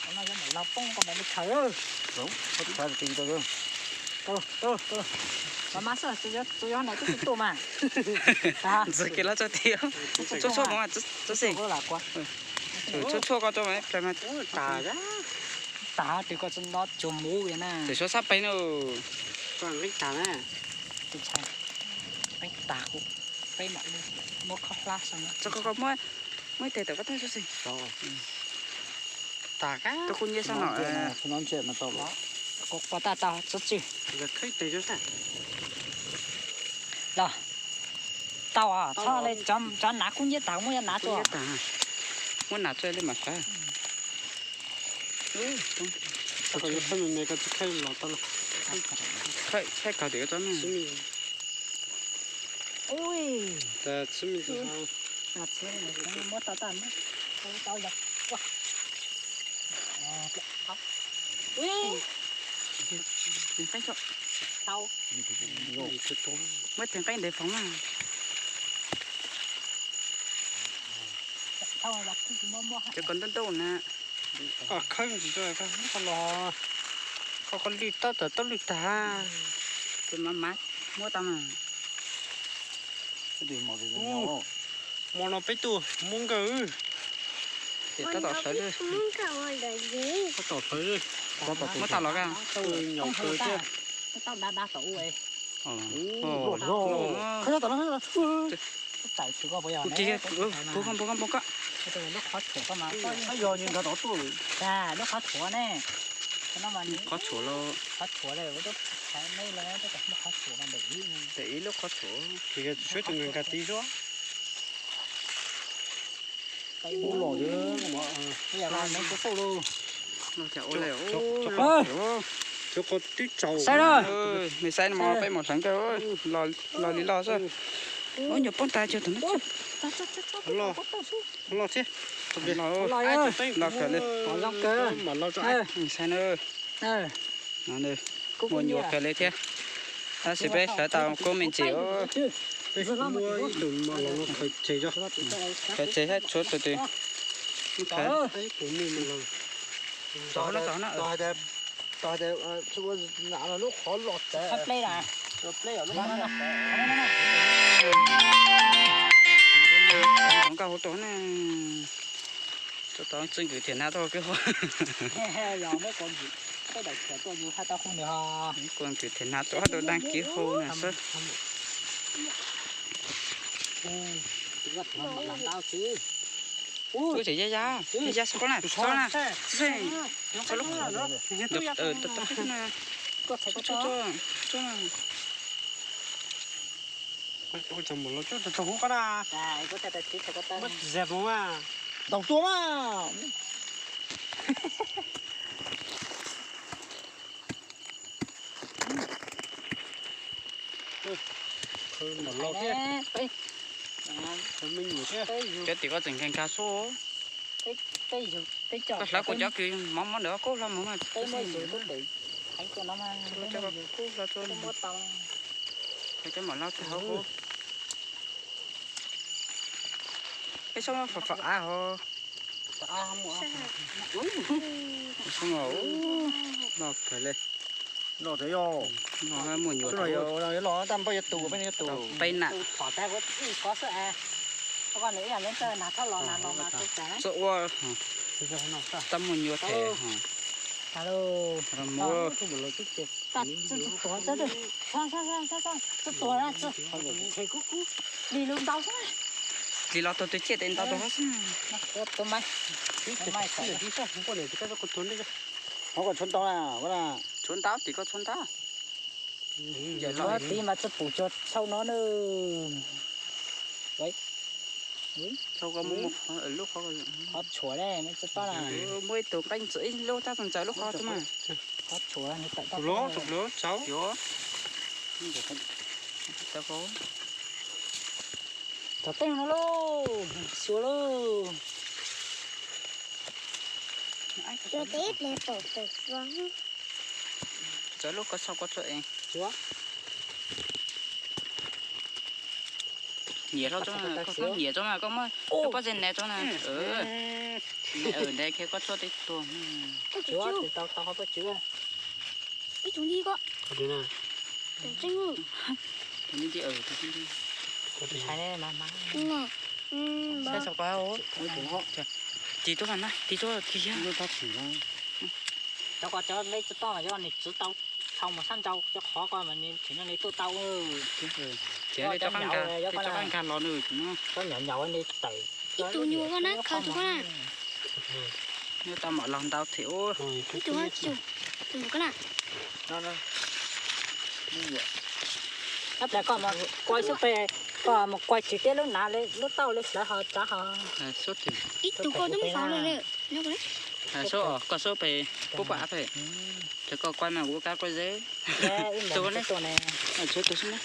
Los poob ko mas li chaw. Mas mas xwb, tsuas yog no twb tsis tuaj mas. Ntxig kiag los tso tiag. Tshuaj tshuaj mas txo xim. Tshuaj tshuaj ko tso mas ple mas tas. Tas tis ko tso no tsuas muv na. Tsis suab sab peb no. Qeeb tas na. Qeeb tas kuv, peb mam li muab khob hlab xwb na. Tso ko muab, muab ib teg tawm ko tag tso xim. Tas kab. Tau kuj nyiaj sab no. Kuv pom tau tau tsob tswj. Los tau, txhob li cov nav kub nyiab tas muab cov nav tso. Muab nav tso li mam saib. Thaij kaug tim ko tsob na. Ui, muab tau tag, tau yog. Ui, tau. Muab tes nqeeb ntev foov na. Cov ko ntub ntub na. Khawb ntsis, koj los, koj ko lwj tab tom tau lwj tag. Ces mas mas muab tau mas. Mos no peb tuaj muab nkawd. Ces tab tom sawv lwj. Tab tom sawv lwj. Muab tau los ka. Nyom kawg thiab. Puag ko, puag ko, puag ko. Lub qhov tshuam ne. Qhov tshuam los. Tes ib lub qhov tshuam. Suav tus nkas nkas ti suab. Ub los, cov qhov twb tsaus. Saib no, nws saib no peb mus hleev kawg, los li los xwb. Ub, nyuam poob tas cog tus no. Los thiab. Los kawg li. Saib na. Muaj nyuam kawg li thiab. Tab sis peb sawv tau kub me ntsis. Khaws tseg thiab tshuav tus twg. Txog no, txog no. Nkauj hauv rau na. Txog tau txij nkws thiam hnav tau kawg. Nkws thiam hnav tau hab tau daag kiv hu na xwb. Ub, tseem ya ya, ya ya xwb qub na, xwb na. Txog lub qhov na. Ntaus tua mas. Cov tim ko tseem nkag nkag xwb. Koj hlawv kuv cov kws mov mov ntawm kub hlo mus mas. Kub hlo, kub hlo. Cov mov hlob tag hauv kub. Peb txhob muab fam fam av hov. Loj kawg li. Muaj nyuam tau peb na. Txawm ua tab muaj nyuam them. Li los tau tus ciaj tes ntau rau hov xwb. Tshuav ntau na. Tshuav ntau tim ko tshuav ntau. Tshuav tid mas tsi pum tshuav tshauj no na. Tshauj ko muaj lub qhov, qhov tshuam ne, tsi tob na. Muaj ib tug nqeeb ntxawm ib lub tab txog ntxawm lub qhov tso mas. Qhov tshuam. Tau ko. Tov teeb no lauj, xyuas lauj. Txawm lub ko tshauj ko tso es. Nyiam hlo tso, nyiam tso mas koj muab lub pob zeb neb tso na. Neb khiav koj tshuab teb tuag. Tsis tau tau qhov tuaj tswv. Ib tug ntij ko. Tus ntij, tus ntij, tus ntij. Saib saum ko, tis tuaj na, tis tuaj kiag. Cov ko cov neb tsis toj mas yog nws txwv tau, thaum mus sab nrau cov qhov ko mas nws tseem nws tuaj tau. Ces neb tso qab nkag los nws, tso qab nkag los nws. Ib tug nyuam ko na, khaws tus ko na. Neb tau mam los ntau thiab. Ib tug, tus nyuam ko na. Tab sis koj mus kuaj xub pem, koj mus kuaj tswv tiab lub nav lub tauj li hlawv ho tsav ho. Ib tug koj twb muab faus lawm. Koj xub pem pub pam pem, ces koj kuaj mas kuv kab kuaj zeb. Tus ne, tshuav tus xwb na.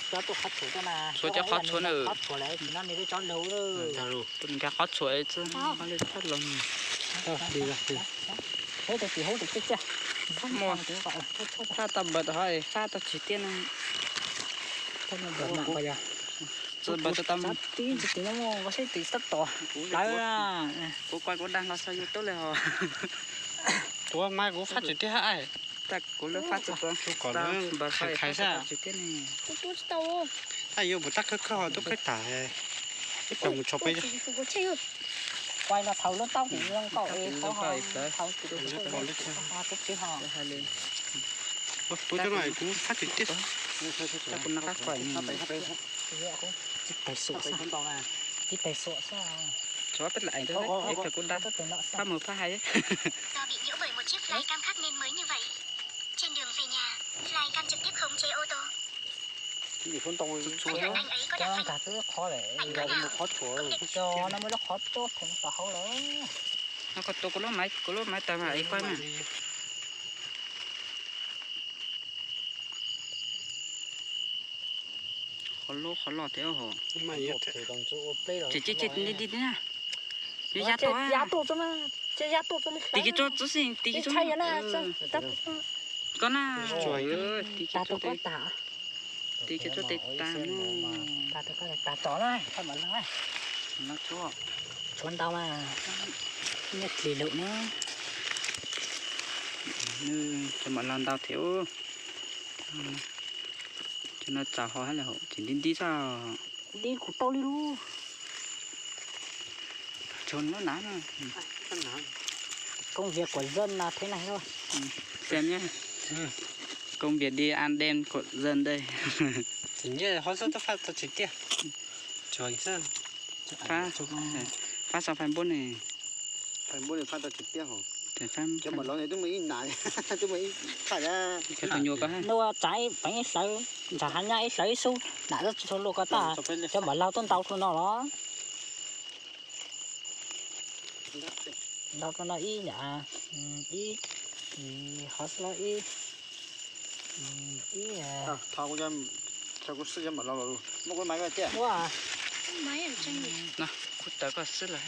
Tshuav cov qhov tshuam na. Nkag qhov tshuam xwb. Muaj, fab tau npawg tau hov, fab tau tswv tiab no. Txawm npawg tau tib ntsis tim no mus saib tim tab tom lawv. Kuv kuaj kuv dag los saum YouTube li hos. Tuav mas kuv fab tswv tiab hab. Tag kuv lub fab txawm tuav npawg hov fab tau tswv tiab ne. Kuv tuav tsis tau. Tab yuav mus tab khawb khawb ho tuaj khawb tas. Ib co mus tshov peb. Kuaj no thaum lub taub tim zoo nkauj es thaum tim zoo nkauj es thaum tim zoo nkauj es thaum tim zoo nkauj es. Kuv cov no kuv fab tswv tiab. Kuv no qab kuaj. Tib tais xuam xwb. Tib tais xuam xwb. Tsuav peb lam eev rau es kuv dab fab mus fab hais. Do bị nhiễu bởi một chiếc flycam khác nên mới như vậy. Trên đường về nhà, flycam trực tiếp khống chế ô tô. Tsuav nkag twb qhov lawm, qhov tshuam, no muaj lub qhov tshuam theem tom hauv lawm. No koj tua kuv lub maiv, kuv lub maiv tawg mas es kuaj mas. Qhov loj qhov loj thiab hos. Tsis tsis tsis tsis na. Yuav ya tuaj, ya tuaj, ya tuaj, tis kiag tsuag txuv xwb, tis kiag tsuag. Koj na, tis kiag tsuag tes tas. Tis kiag tsuag tes tas no. Tas tso na, koj mam los. Tshuav ntau mas, nyiaj dlig lawm na. Nws cov mam los ntau thiab. Cov no txaus hov hab li hauv tseem nti nti xwb. Nti kuv tau li lub. Tshuav lub nav na. Công việc của dân là thế này thôi. Xem nhé. Công việc đi ăn đêm của dân đây. Tsis nyiaj ho xwb twb fab tau tswv tiag. Tsuav xwb. Fab, fab sau Facebook ne. Facebook ne fab tau tswv tiag hos. Cov mam los twb muaj ib nas, twb muaj ib phaj. Cov tus nyuam ko. Ntuj, tsam ib peev ib hlawv, ntsag hav nyab ib hlawv ib xub, nam txhua luag ko tag, cov mam laug tuaj ntau rau no los. Ntau rau no ib yam, ib, hov xwb los ib, ib. Kuv taws koj xwb lawm.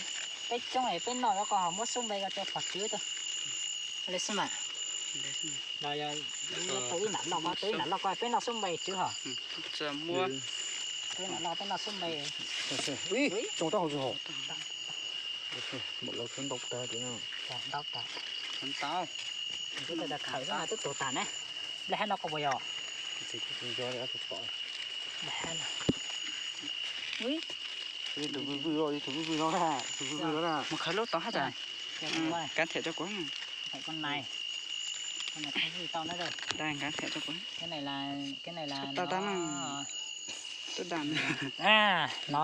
Peb coob es peb noj, koj ho muab xub npe ko rau phom tswv tau. Li xwb mas. Los yog tau ib nam loj ko, tau ib nam loj ko peb noj xub npe tswv hos. Tau ib nam loj peb noj xub npe. Tsoo rau hauv tswv hos. Mam laug tshuav ntau tag tiag no. Ntau tag. Ntau. Kuv tas khawm xwb twb tuag tag ne. Nplej hab no koj puas yog? Tus vwj vwj, tus vwj vwj no, tus vwj vwj no na. Mus khawm lub tod hab tas. Kav them rau kuv. Kav them rau kuv. Tau tau na. Tub dam no.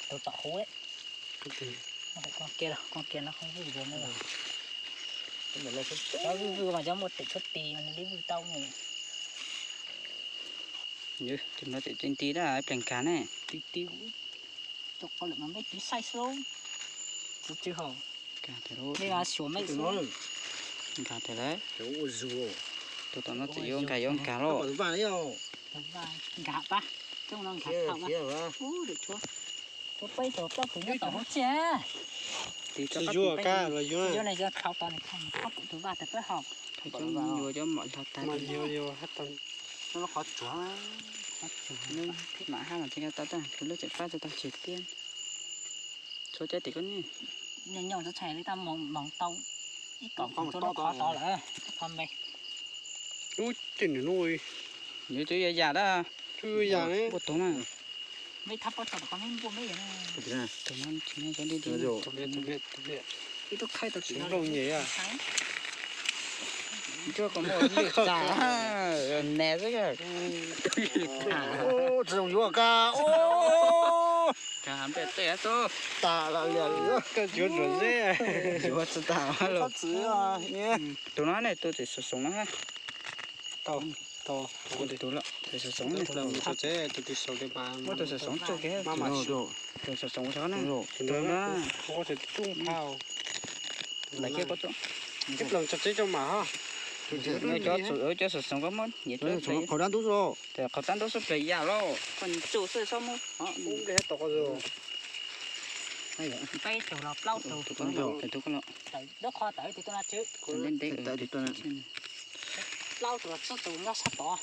Tus tom huv. Koj kiag, koj kiag no, vwj vwj mas cov muaj tem tshuab tis mas nws li vwj tau mus. Tus no tem tseem nti dab plees nkag ne. Ti ti, tus qau lawm mas mej tiv saib xwb. Tus tswv hos. Nkag tiag lauj. Tus tom no tseem yuav nkag yuav nkag lauj. Nkag pab, coob no nkag thaum pab. Tus peb tus plaub tus nyob tom hauv tsev. Yuav ne yog thaum tod nws kho tus vaj tas peb hos. Cov nyuam cov mam laug tag. Qhov tsuav. Lub mam hab mas tsis nqa tau, tus lub tseem pab tsis tau tsis tiab. Tshuav cov tim koj ne. Nyob nyob txhais li tau moog tau ib kaum tus lub qhov tod lawm, qhov npe. Ub, ces nws nuj. Yuav tsum yog yam dab. Tsum yog yam ne. Npuaj tuag mas. Meb thab pob txog tom qhov neb npuaj meb yog. Tus no tsis ne, cov dib dib. Ib tug khaib tau tsis nplooj nyem. Ncuaj kom muaj lwj tas. Nas xwb. Tsis zoo yuav ka. Koj npej tej tub. Tas lawm. Koj cuav ruam zeb. Yuav tsis tas los. Tus no ne, tus tseem xoom xoom no hab. Tau, tau. Tus lawm, tus xoom xoom ne. Muab tus xoom xoom tsuj kiag. Tus xoom xoom ua tsaug na. Tus no. Lawv kiag koj tub. Cov xoom xoom koj muab, qhov dab ntub, qhov dab ntub xwb pliag yam lauj. Koj tsuj xwb txhob muab. Peb tug los plaub tug. Tus koj los. Lub qhov tawm tus tuaj no tswv. Plaub tus los tsib tus nyob sab tod.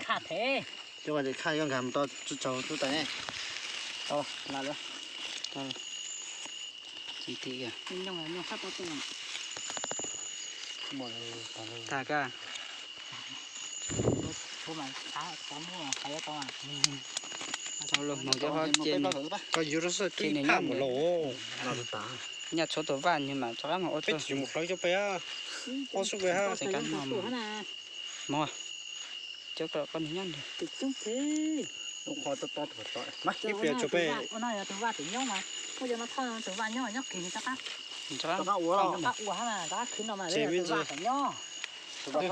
Khaj thev. Cov ua ces khaj yuav nkag mus tau tsis tsaug tub tais ne. Tau lawm. Tag ka. Tau los mus cov qhov cia. Koj yuav rau xwb twb ib phaj mus los. Nyaj tshuav tus vaj nwg mam rov qab mus ua txuj. Peb tsis mus hlawv cov peb, ua xub peb hab. Mog, cov koj nyob ntawd. Ib pliag tsuav peb. Tus vaj tseem nyob mas, ua yog no thoj tus vaj nyob nyob kis rov qab. Rov qab ua, rov qab ua hab mas rov qab khwv no mas tus vaj tseem nyob. Tus vaj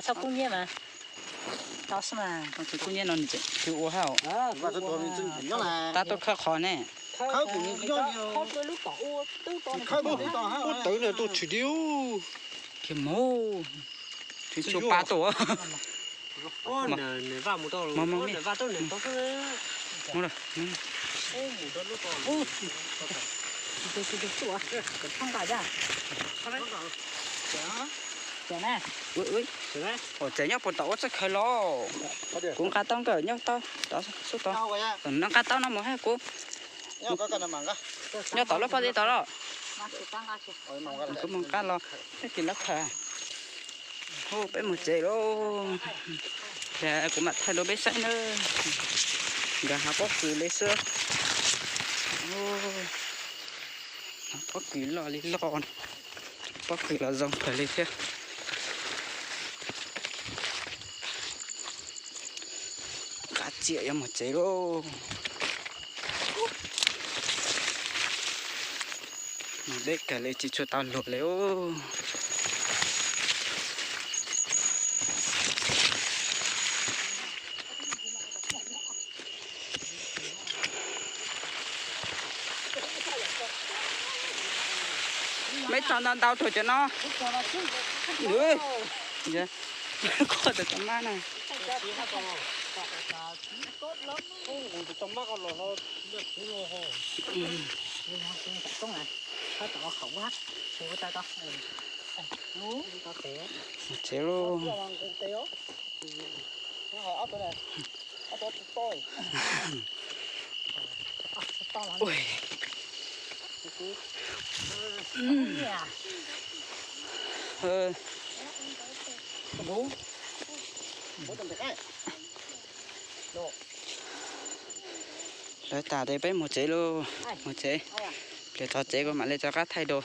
txhob kub nyiab mas. Tau xwb mas. Tsis kub nyiab no nws tseem khwv ua hab. Tab tuaj khawb qhov ne. Khawb tawv na tuaj tshwm di. Kiag mus. Tsis tshua pa tuaj. Ua tsev nyob puas tom ua txoj khaws los? Kuv nqa taub nkawm nyob tod, xub tod. Nqa taub no mus hab kuv. Nyob tom lub pob zeb tod los. Kuv mus nqa los, peb kis lawv khaws. Peb mus tsev lauj. Kuv mam thaij rau peb saib nawb. Nkawd hav pob kws li xwb. Pob kws loj li loj, pob kws los zoo kawg li thiab. Qab txiam yuav mus tsev lauj. Mus deb kawg li tsis tshua tau luag li os. Meb tso ntau ntau rau cov no. Koj tau tau mab na. Tsev lauj. Lawv tas tes peb mus tsev lauj, mus tsev. Pliag txog tsev kuv mam li rov qab thaij dua,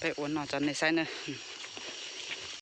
peb ua no tso nej saib nawb.